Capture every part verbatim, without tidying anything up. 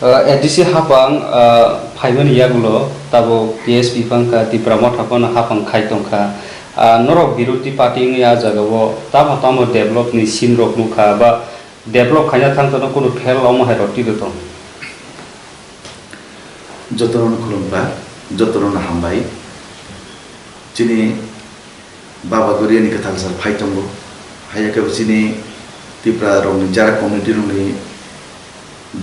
Uh, A D C hapang, uh, phaimani yagulo tabuk T S P phangkha, Tipra Motha phano hapang khai tongkha. Uh, norok birodhi party wngya jagao tamo tamo develop ni sim rok nukha ba develop khaina thang thangno kunu fail omo hai rok twi tong. Jotono khulumkha, jotono hambai. Chini Baba Goriani kwthal sal phai tongo. Haiya khe bo chini Tipra rokni jara community rokni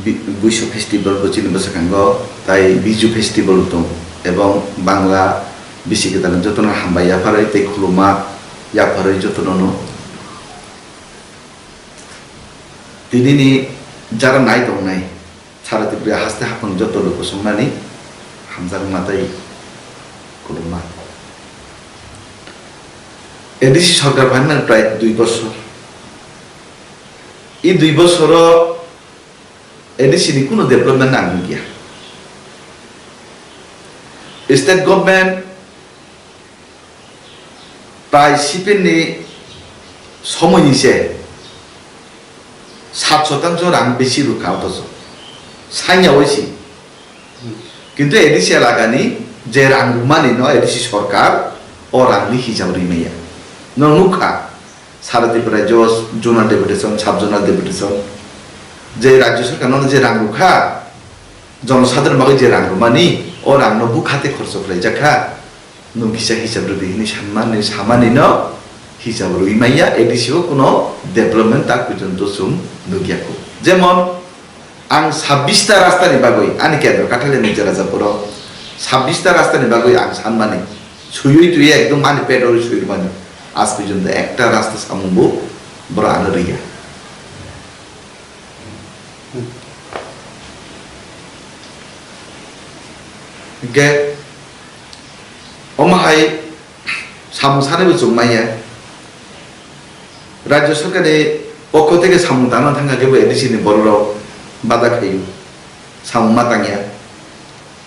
bi-, Buisu festival bo chini bwskango tai Biju festival tongo. Ebong Bangla bisi kwtal jotono hambai yapharwi tei khuluma yapharwi jotono no. Tinini jara nai tongnai. Sara Tripura haste haphang joto luku songmani hamjak matai kuluma. A D C sarkar phaimani prai dui bosor. I dui bosoro A D C ni kunu development nang wngya. State government Prai C P M ni somoini se sat shotangso rang besi rwkha othocho sanya oi si. Kintu A D C elakani je rang rwmani no A D C sorkar o rangni hisab rwi maya. Nwng nukha, sara Tripura rajyo zonal deputation, sub zonal deputation, je rajyo sorkar no je rang rwkha, jonosadharon bagwi je rang rwmani, o rangno bu khate khorcho khlaijak kha. Nwng kisa hisab rwdi hwnwi sanmani, samani no hisab rwi manya, A D C o kuno development tak porjonto chwng nukya kho. Jemon, ang sabbish ta rasta ni bagwi, ani kendro Kathaleni jela Japuro, sabbish ta rasta ni bagwi ang sanmani, suyui twi ekdom ani pet ori sui rwmani, aaj porjonto ekta rasta samung bo borok ano rwya. Hingke omo hai samung sanaibo chwng manya. Rajyo sorkarni pokho theke samung tangna thangkha khe bo A D C ni borok rok bada khaio. Samung ma tangya.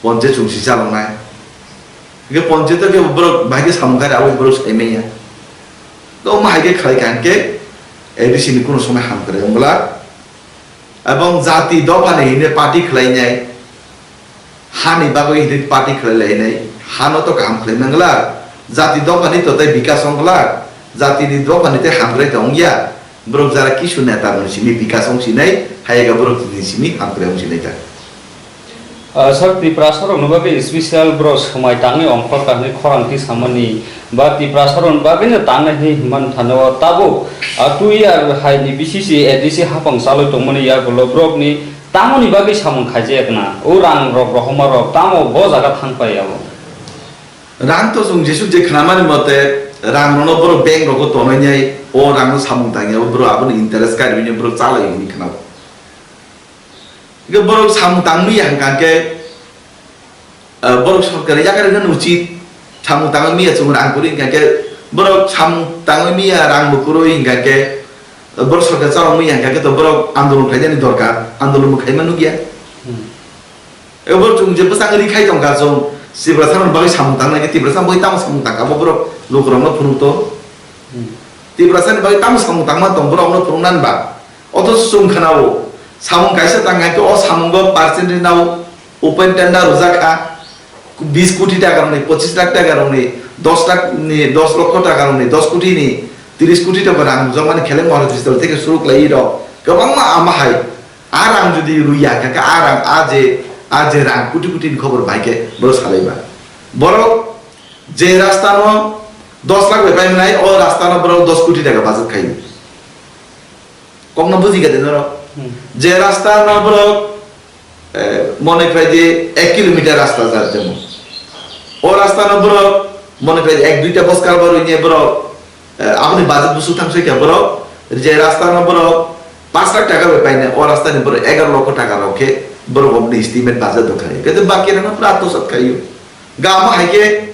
Ponche chwngsi chaloknai. Hingke ponche to khe borok bahai khe samung khe abo borok sai manya. To omo hai khe khlai kha hingke A D C ni kuno somoi hamkrai wngla. Ebong jati dophani hine party khlainai, hani bagwi hine party khlailainai, hano to kaham khlai mangla, jati dophani to tei bikas wngla, jatini dophani tei hamkrai tong ya, borok jara kisu neta rokni simi bikas wng sinai, hayega borok ni simi hamkrai wng sinai ta. Ah, sir, Tiprasa rokni bagwi special bro swmai tangwi ongkhor kahini khorang tisamani ba Tiprasa rokni bagwino tangnai hinwi himman thani o tabuk, ah, two year hai ni B C C A D C hapang chalwi tongmani yagulo borokni tamoni bagwi samung khaijak na o rang rok rohorma rok tamo bo jaga thang pai abo. Rang to chwng jesuk je khnamani mote rang rono borok bank rogo tonwi nai o rang no samung tangya o borok aboni interest kari bini borok chalai hini khna. Hingke borok samung tangwi ya hingka khe, eh, borok sorkar yakarino uchit samung tangwi miya chwng rang kwrwi hingka khe borok samung tangwi miya rang bo kwrwi hingka khe, eh, borok sorkar chalok miya hingka khe to borok andolon khlainani dorkar, andolon bo khaima nukya. Hmm. E borok chwng je bwsang ri khai tongkha chwng Tiprasa rokni bagwi samung tangnai khe Tiprasa bagwi tamo samung tangkha bo borok lukurokno phunuk to. Hmm. Tiprasa ni bagwi tamo samung tangma tong borokno phunuknani ba. Othocho chwng khwnao, samung kaisa tang hai khe o samungo percentage nao open tender rwjak kha, bis koti taka rokni, pochis lakh taka rokni, dos lakh ni, dos lokho taka rokni, dos koti ni, tris koti taka rang rwjakmani kheleng Maharashtra theke suru khlaiwi rok kwbangma ama hai. A rang jodi rwya kha khe a rang, a je, a je rang koti koti ni khobor bai khe borok salai ba. Borok je rasta no dos lakh bai paimani, o rasta no borok dos koti taka budget khai. Kokno buji kha de norok? Hmm. Je rasta no borok, eh, mone khlai di ek kilometer rasta jar jemon. O rasta no borok mone khlai di ek duita boskar borok ni borok, eh, aboni budget busu thang soi kha borok, je rasta no borok paanch lakh taka bai paina, o rasta ni borok egaroh lokho taka rok khe borok oboni estimate budget do khai. Kete baki rano pura atosat khaio. Gamo hai khe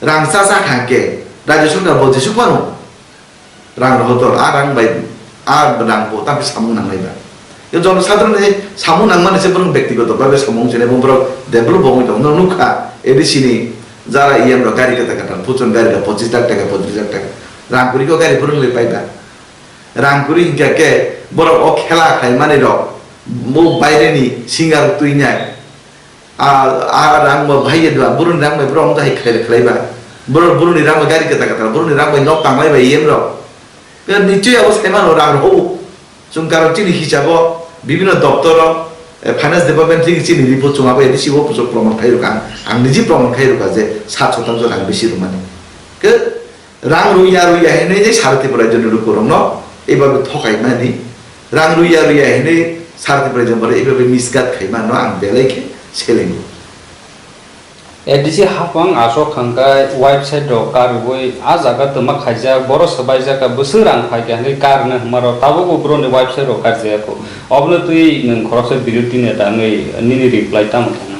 rang cha cha kha khe rajyo sorkar bo jesu phano. Rang rohotor, a rang bai, a rang bo tamo samung nangnai ba. Yo jono sadharoni samung nangmani se borok bektigoto bhabe samung se bo borok develop bo wngwi tongo. Nukha A D C ni jara E M rok gari kata kata puchon gari da pochis lakh taka, pochis lakh taka. Rang kuri ko gari phurung le pai ba. Rang kuri hingka ke borok o khela khaimani rok. Bo baireni singer twi nai. A, a rang bo bahai ye dua, buruni rang bai bro, amda hai khlai khlai ba. Bro, buruni rang bai gari kata kata, buruni rang bai nok tanglai bai yem rok. Ke nichoi abo sai mano rang rok. Chwng karon chini hisabo, bibino doptoro, eh, finance department thik chini report chwng abo A D C o pusok proman khai rok ang. Ang niji proman khai rok je sat sotamjo rang bisi rwmani. Ke Rang rwya rwya hinwi je sara Tripura rajyoni lukurokno eba thokaimani, rang rwya rwya hinwi sara Tripura rajyoni eba misguide khaimano ang belai khe selengo. A D C hapang aswk thangkha website rok karwi a jaga twma khaijak, boro swbaijak, bwswk rang phaikha hinwi karna hwnmarok tabukbo boroni website rok karjaya kho. Obwno twi nwng khoroksa birodhi neta wngwi nini reply tamo thangna?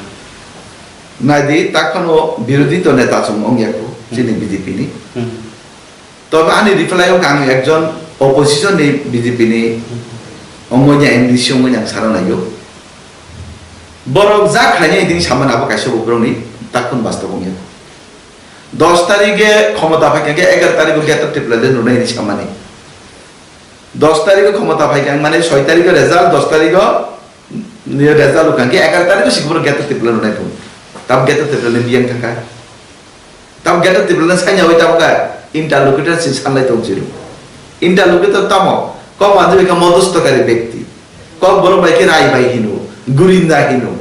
Naidi, takhwno birodhi to neta chwng wngya kho chini B J P ni. Hmm. Tobe ani reply o ang ekjon opposition ni B J P ni Hmm. wngmani M D C wngmani ang sana naio. Borok jak khainai tini samani abo kaisa bo borokni takhwno bastob wngya kho. Dos tarikhe khomota phaikha khe egaroh tarikh o Greater Tipraland rwnai hinwi samani. Dos tarikh o khomota phaikha, mane soi tarikh o result, dos tarikh o Ni result wngkha khe egaroh tarikh o sikhe borok Greater Tipraland rwnai phuru. Tab Greater Tipraland ni biyang thangkha. Tab Greater Tipraland sanya oi tabukha interlocutor si sanlai tong siro. Interlocutor tamo? Kok manjak kha modostokari bekti. Kok borok bai khe rai bai hino, gurinda hino,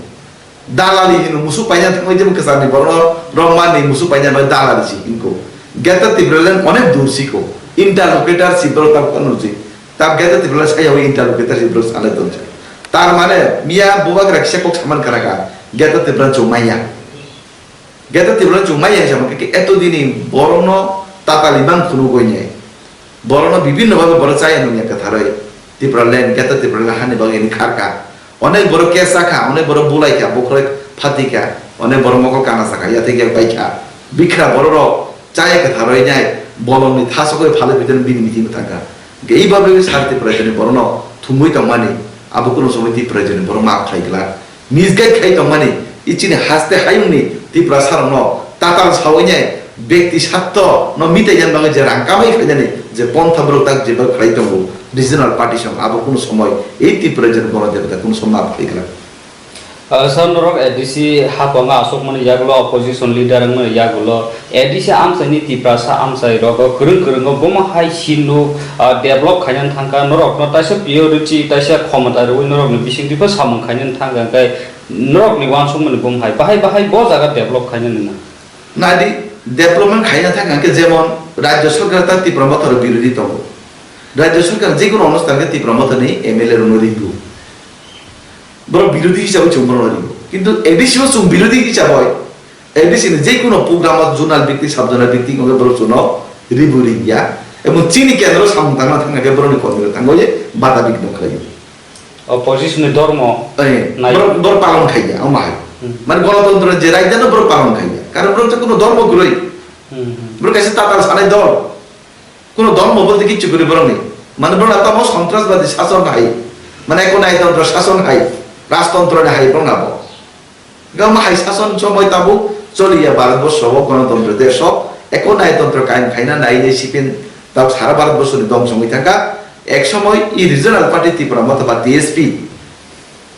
dalali hino, musuk paina thangwi jebo kwchangni borok rok manwi musuk paina bai dalali si hinko. Greater Tipraland onek dur siko. Interlocutor si borok tabukha nukjwi. Tab Greater Tipraland saya o interlocutor si borok salai tongsa. Tar mane miya bubagra kisa kok saman karaka Greater Tipraland chumaiya. Greater Tipraland chumaiya sama ke eto dini borokno tatali bang phunu goinai. Borokno bibinno babe borok chaya nungya katharoi. Tipraland, Greater Tipraland hani bagwi ni kharka. Onek borok case sakha, onek borok bulaikha, bokhorok phatikha, onek borok mokol kana sakha, yathai khe baikha. Bikra bororok chaya kwtharoi nai, bolongni thasogwi phalwi bini meeting thangkha. Hwnkhe eba bagwi sar Tiprajani borokno thumwi tongmani, abo kuno somoi Tiprajani borok maaf khlai glak. Misguide khai tongmani, ichini haste hayungni Tiprasarokno tatal sawi nai, bekti satto no mitai yang bagwi je rang kamai khainani je pontha borok tak jeba khlai tongo regional party song abo kuno somoi ei Tiprajani bono debata kuno somoi maaf khlai glak. Ah, sir, norok A D C haphango aswkmani yagulo, opposition leader wngmani yagulo, A D C amchaini Tiprasa amchai rogo kwrwng kwrwngo bomo hai sino, ah, develop khainani thangkha, norokno taisa P O ruchi, taisa khomota rwui norokni bisingtwi bo samung khainani thangkha, hwnkhe norokni uansukmani bomo hai bahai bahai bo jaga develop khainani na. Naidi, development khaina thangkha hwnkhe jemon Rajya Sarkar ta Tipra Motha rok birodhi tongo. Rajya Sarkar jekunu onusthan khe Tipra Motha ni M L A rokno ringo. Borok birodhi hisabe chwng borokno ringo. Kintu A D C o chwng birodhi hisabe A D C ni jekunu program o zonal bikti, sub zonal bikti wngkhe borok chwngno ribu ringya. Ebong chini kendro samung tangna thangkha khe borokni kormi rok thango ye bada bikno khlaio. Opposition ni dormo Eh, nai. Borok, borok palon khaiya, omo hai. Hmm. Mane gonotontro je raida no borok palon khaiya. Karon borok je kuno dormo kwrwi. Hmm, hmm. Borok kaisa tatal sanai dol. Kuno dormo bolte kichu kwrwi borok ni. Mane borok na tamo sontrasbadi sason hai. Mane eko naitontro sason hai. Rajtontro ni hai borok na bo. Gama hai sason somoi tabuk choliya Bharatborsho o gonotontro desho, eko naitontro kaim khaina nai nai sipen tabuk sara Bharatborsho ni dom songwi thangkha. Ek somoi i regional party Tipra Motha ba T S P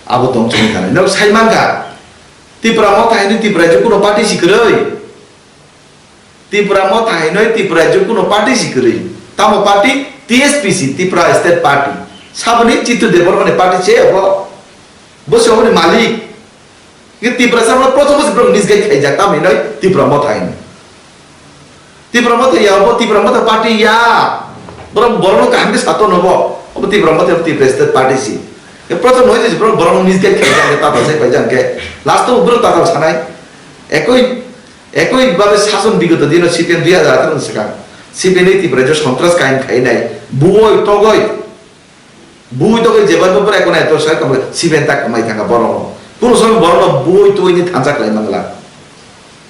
abo dom songwi thanai. Nok sai mankha, Tipra Motha hinwi Tipra je kuno party si kwrwi. Tipra Motha hinwi Tipra je kuno party si kwrwi. Tamo party? T S P si, Tipra State Party. Saboni Chitu Debbarma ni party se abo. Bo se oboni malik. Ye Tiprasa rok prothom se borok misguide khaijak, tamo hinoi Tipra Motha hinoi. Tipra Motha ya, obo Tipra Motha party ya. Borok, borok no kaham khe sato nobo. Obo Tipra Motha, Tipra State Party si. Ye prothom no je borok, borok no misguide khaijak, tatal se paijak khe. Last o borok tatal sanai. Ekoi, ekoi babe sason bigoto dino C P M dui hajar atharo ni swkang. C P M ni Tipra je sontras kaim khainai. Buoi, togoi. Bui togoi jebar bopor ekon nai to sai tongmani siben tak mai thangkha borok. Kuno somoi borok no bui togoi ni thansa khlai mangla.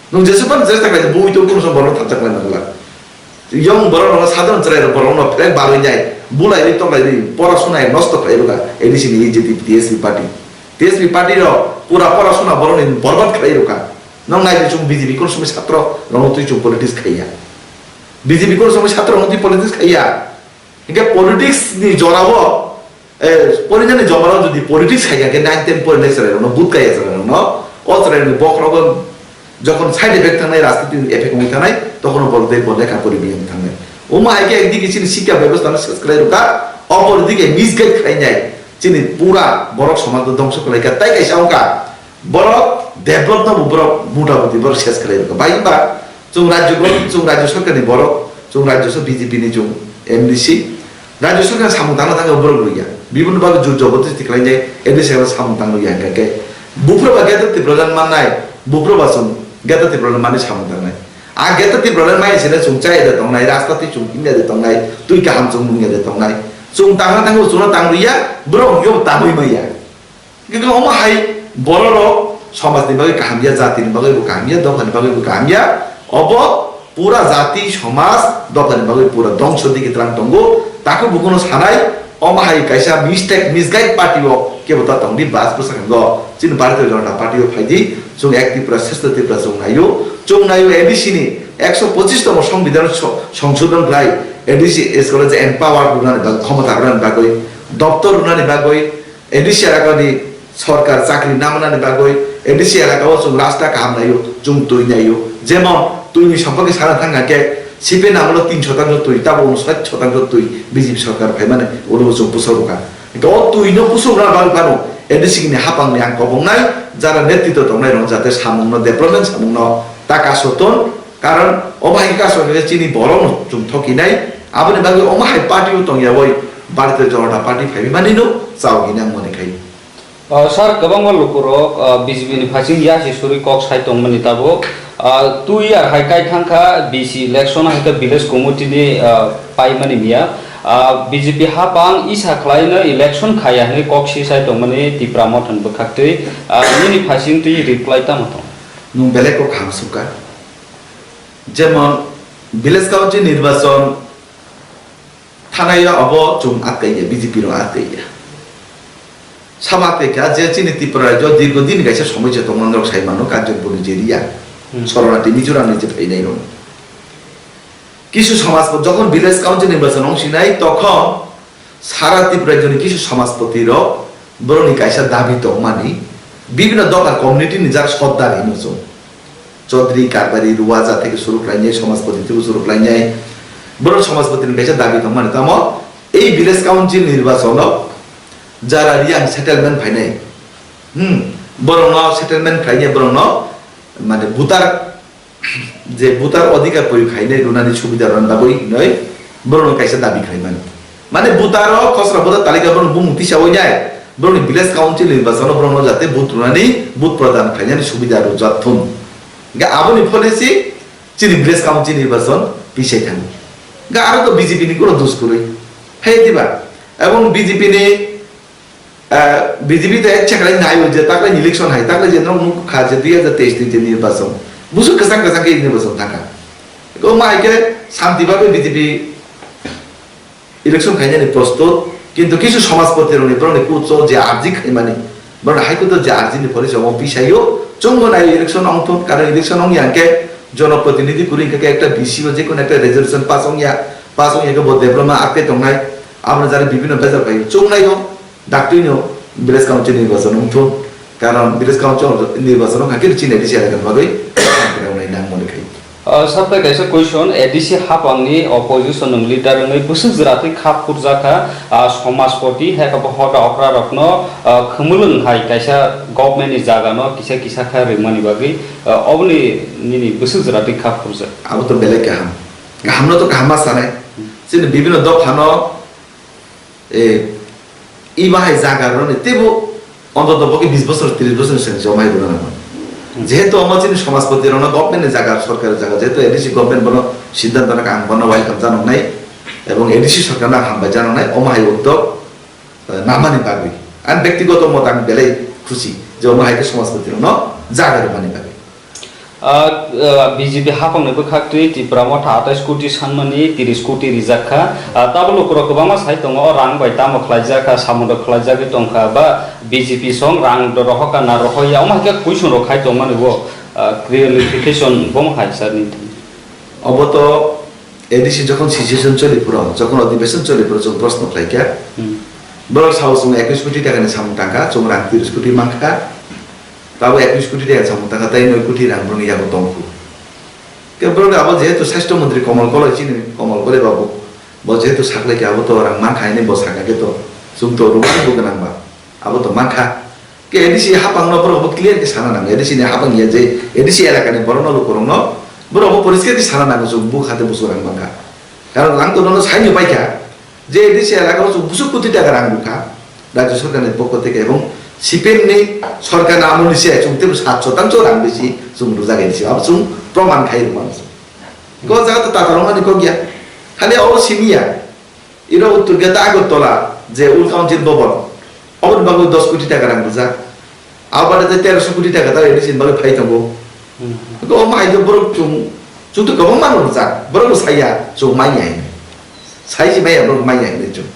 Nung jesu pan jesu tak bui to kuno somoi borok no thansa khlai mangla. Yong borok no sadharon chwrai rok borok no phrek baroi nai, bulai ri tonglai ri, pora sunai nosto khlai rwkha A D C ni A D C T S P party. T S P party rok pura pora suna borok ni borbad khlai rwkha. Nong nai di chung B J P kuno somoi satro rok no twi chung politics khaiya. B J P kuno somoi satro rok no twi politics khaiya. Hingke politics ni jorao Eh, porinani jomaro jodi politics hai khe nine ten porinai chwrairokno, but kaya chwrairokno, o chwrairokni bokhorogo jokhon side effect thangnai, rajniti effect wngwi thangnai, tokhono borok tei bo lekha pori biyang thangnai. Omo hai khe ekdigi chini sikha bebostha no ses khlai rwkha, opor digi misguide khlainai, chini pura borok somajno dongso khlaikha, tai kaisa wngkha. Borok develop no bo borok mota moti borok ses khlai rwkha. Bai hwnba chwng rajyo, chwng rajyo sarkar ni borok, chwng rajyo so B J P ni chwng M D C. Rajyo sarkar samung tangna thangwi borok rwya. Biboni bagwi jur jabardasti khlai nai, M D C samung tang rwya hwnkha khe. Buphuru ba Greater Tipraland mannai, buphuru ba chwng Greater Tipraland mani samung tangnai. A Greater Tipraland mai sene chwng chaya de tongnai, rasta twi chwng himya de tongnai, twi kaham chwng nungya de tongnai. Chwng tangna thangwi chwngno tang rwya, borok hwnkhe bo tangwi manya. Kintu omo hai bororok somajni bagwi kaham ya, jatini bagwi bo kaham ya, dophani bagwi bo kaham ya. Obo pura jati, somaj, dophani bagwi pura dongso digi tlang tongo. Takhuk bukuno sanai, omo hai kaisa mistake, misguide party o kebo ta tongdi, bas bwskango chini Bharatiya Janata Party o phaidi, chwng Ek Tripura, Shrestha Tripura chwng naio. Chwng naio A D C ni ekso pochis tomo Songbidan so-, songsodhon khlai, A D C school je empower rwnani bagwi, khomota rwnani bagwi, doptor rwnani bagwi, A D C elakani sorkar chakri namanani bagwi, A D C elakao chwng rasta kaham naio, chwng twi naio. Jemon, twini sompokhe sana thangkha khe, C P M amolo tin shotangsho twi, tabuk sat shotangsho twi B J P sorkar phaimani, ulo chwng pusokha. Hwnkhe o twino pusokna bagwi phano A D C ni hapangni ang kobongnai, jara netritwo tongnai rok jate samungno, development samungno ta kasoton, karon obo hai khe kaso khe chini borokno chwng thokinai, aboni bagwi omo hai party o tongyawi Bharatiya Janata Party phaiwi manino chao hinwi ang mone khai. O, sir, kwbangma lukurok, o, B J P ni phaising yasi suri kok sai tongmani tabuk. O, two year hai kai thangkha B C election hai khe village committee ni, o, paimani miya. O, B J P hapang isa khlaino election khaiya hinwi kok si sai tongmani Tipra Motha ni bwkhaktwi. O, nini phaising twi reply tamo tong? Nwng belai kok kaham sukha. Jemon village council nirbachon thanai ya obo chwng atkaiya, B J P rok atkaiya. Sama atkaiya je chini Tripura rajyo dirgo din kaisa somoi se tongmani rok sai mano Kanchanpur ni je riya, Hmm. Soronati Mizoram ni je phainai rok. Kisu samaj bo jokhon village council nirbachon wng sinai tokhon sara Tripura rajyo ni kisu samajpoti rok borokni kaisa dabi tongmani bibhinno dopha community ni jak sotdar hino chwng. Chaudhary, Karbari, Ruwa jat theke suru khlainai, Somajpati theke suru khlainai. Borok Somajpati ni kaisa dabi tongmani, tamo ei village council nirbachon o jara Reang settlement phainai, hmm, borokno settlement khlainai, borokno mane voter, je voter adhikar proyog khainai rwnani subida rwna bagwi hinwi borokno kaisa dabi khlaimani. Mane voter o khosra voter talika borokno bumung tisawi nai, borokni village council nirbachon o borokno jate vote rwnani, vote prodan khlainani subida rwjak thung. Hingke aboni policy chini village council nirbachon pisai thani. Hingke aro to B J P ni kuro dos kwrwi. Hai diba? Ebong B J P ni, eh, B J P to ek chakrai nai je takle election hai, takle je nok nuk kha je dui hajar teis ni je nirbachon. Busuk kwchang kwchang khe nirbachon thangkha. Ko mai khe santi babe B J P election khainani prostut, kintu kisu somajpoti rokni borokni court o je arji khaimani, borokni High Court o je arji ni pore se omo pisaio, chwngbo naio election ongthung, karon election ongya hwnkhe jonoprotinidhi kwrwi hwnkhe ekta V C o jekunu ekta resolution pass ongya, pass ongya khe bo development aktwi tongnai, abono jari bibhinno bejak phaio, chwng naio. Daktino village council nirbachon wngthung, karon village council nirbachon wngkha khe chini A D C elakani bagwi nang mani khai. Ah, sabtai kaisa question, A D C hapangni opposition ni leader wngwi bwswk jwratwi kha phurjakha, ah, somajpoti hai khe bo hoda okra rokno, ah, khumulwng hai kaisa government ni jaga no kisa kisa kha rimani bagwi, ah, oboni nini bwswk jwratwi kha phurjak? Abo to belai kaham. Kaham no to kaham ma sanai. Chini bibhinno dopha no Eh, eba hai jaga rwni teibo ontoto bo khe bis bosor, tris bosor ni seng jomai rwna nangmani. Hmm. Jehetu omo chini somajpoti rokno government ni jaga, sorkari jaga, jehetu A D C government bono siddhanto nangkha, ang bono welcome janoknai ebong A D C sorkarno ang hambai janoknai, omo hai uddog, eh, namani bagwi. Ang bektigoto moto ang belai khusi je omo hai khe somajpoti rokno jaga rwmani bagwi. Ah, ah, B J P hapangni bwkhaktwi Tipra Motha atais koti sanmani tris koti rijak kha. Ah, tabuk lukurok kwbangma sai tongo, o rang bai tamo khlaijak kha, samungdo khlaijagwi tong kha, ba B J P song rang do rohor kha na rohor ya, omo hai khe question rok khai tongmani bo, ah, clarification bomo hai sir ni. Obo to A D C jokhon situation choli phuru, jokhon adhibeshon choli phuru chwng proshno khlai kha. Hmm. Borok sao chwng ekwis koti taka ni samung tangkha, chwng rang tris koti mankha. Tabo ekwis koti taka ni samung tangkha, tei noi koti rang borokni yago tongkhu. Khe borok abo jehetu sasthyo montri Komol Koloi chini Komol Koloi babu, bo jehetu saklaikha abo to rang mankha hinwi bo sakha khe to chwng to rwmani bo gwnang ba. Abo to mankha. Khe A D C hapang no borok bo clear khe sana nango. A D C ni hapang ya je A D C elaka ni borok no lukurok no borok bo poriskar khe sana nango chwng bo khate busu rang mankha. Karon rang to nono saino paikha. Je A D C elaka o chwng busu koti taka rang rwkha, Rajya Sarkar ni pokho theke ebong C P M ni sarkar ni amol ni se chwng tebo sat shotangsho rang bisi chwng rwjak A D C, abo chwng proman khai rwmani se. Ko jaga to Tatar rok mani kok ya, khali abo simi ya, iro Uttor Gate Agartala je Old Council Bhavan, oboni bagwi dos koti taka rang rwjak. Abo baade tei terosho koti taka ta A D C ni bagwi phai tongo. Hmm. Hwnkhe omo hai khe borok chwng, chwng to kwbangma no rwjak, borok bo saya, chwng manya hinwi. Sai se manya, borok manya hinwi chwng.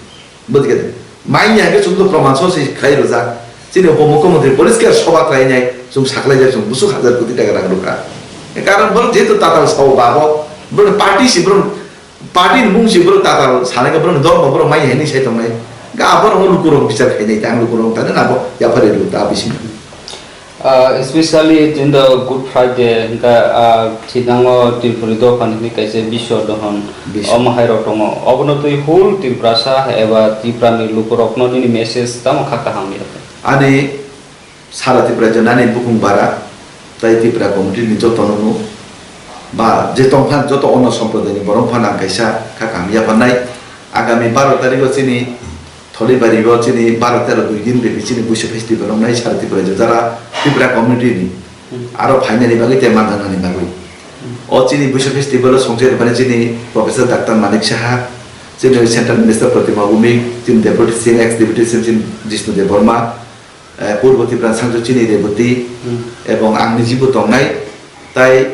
Bujikha de? Manya hwnkhe chwng to proman so se khlai rwjak. Chini upo mukhyamantri poriskar soba khlainai, chwng saklaijak, chwng busuk hajar koti taka rang rwkha. Karon borok jehetu tatal sao ba bo, borok party si borok Party ni mung si borok tatal sanai khe borok ni dol bo borok mai hinwi sai tongnai. Ga borok no lukurok bichar khainai tang lukurok tani nabo yaphari lu ta bising. Ah, especially in the Good Friday hingka, ah, thinango Tripuri dopha ni kaisa biswa dohon. Biswa. Omo hai rok tongo. Obono twi whole Tiprasa eba Tripura ni lukurok no nini message tamo kha kaham ya. Ani Sara Tripura rajyo nani bukung bara, tai Tripura community ni joto no no, ba je tongpha joto ono somproday ni borok pha nang kaisa kha kaham yapharnai. Agami baro tarikh o chini Tholibari o chini baro tero dui din bebi chini Buisho festival wngnai sara Tripura rajyo jara Tripura community ni. Hmm. Aro phainani bagwi tei manjaknani bagwi. Hmm. O chini Buisho festival o songchai rwmani chini Professor Doctor Manik Saha, chini Central Minister Protima Bhumik, chini Deputy C M, ex Deputy C M chini Jishnu Debbarma, eh, Purbo Tripura ni sangjo chini Reboti, Hmm. ebong ang nijibo tongnai. Tai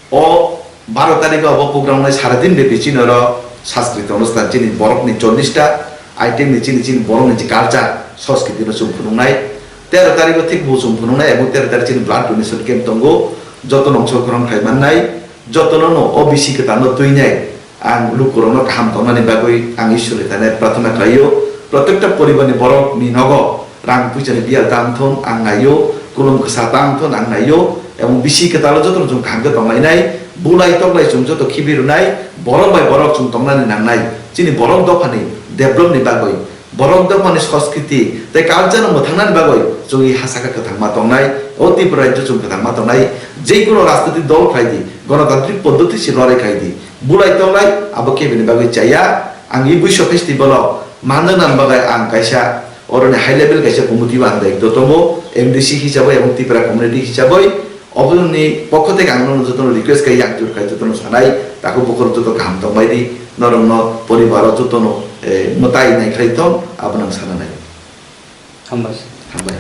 o baro tarikh o abo program nai sara din bebi chini oro sanskritik onusthan chini borok ni chollish ta item ni chini, chini borok ni je culture, sanskriti no chwng phunuknai. Tero tarikh o thik bo chwng phunuknai ebong tero tarikh chini blood donation camp tongo. Joto no chwng khorang khai mannai, joto no no O B C kwtal no twinai. Ang lukurokno kaham tongnani bagwi ang Ishwar ni thani prarthana khlaio. Protekta poribar ni borok ni nogo rang puisa ni biyal ta wngthon ang naio, kulum kwsa ta wngthon ang naio, ebong bisi kwtalo jotono chwng kaham khe tonglainai, bulai toklai chwng joto khibi rwnai, borok bai borok chwng tongnani nangnai, chini borok dophani develop ni bagwi. Borok dophani sanskriti tei culture no mwthangnani bagwi chwngwi ha saka kwthangma tongnai, o Tripura rajyo chwng kwthangma tongnai, jekono rajnitik dol khlai di, gonotantrik poddoti se lorai khlai di, bulai tongnai abo kebini bagwi chaya. Ang e Buisho festival o manjaknani bagwi ang kaisa oroni high level kaisa committee o ang daityo tongo, M D C hisabwi ebong Tripura community hisabwi. Oboni pokho theke ang nono jotono request khai, yakjut khai jotono sanai, takhuk bukhurok joto kaham tongbai di, norokno poribaro jotono, eh, mwtai nai khlai tong, abono ang sana nai. Hambai. Hambai.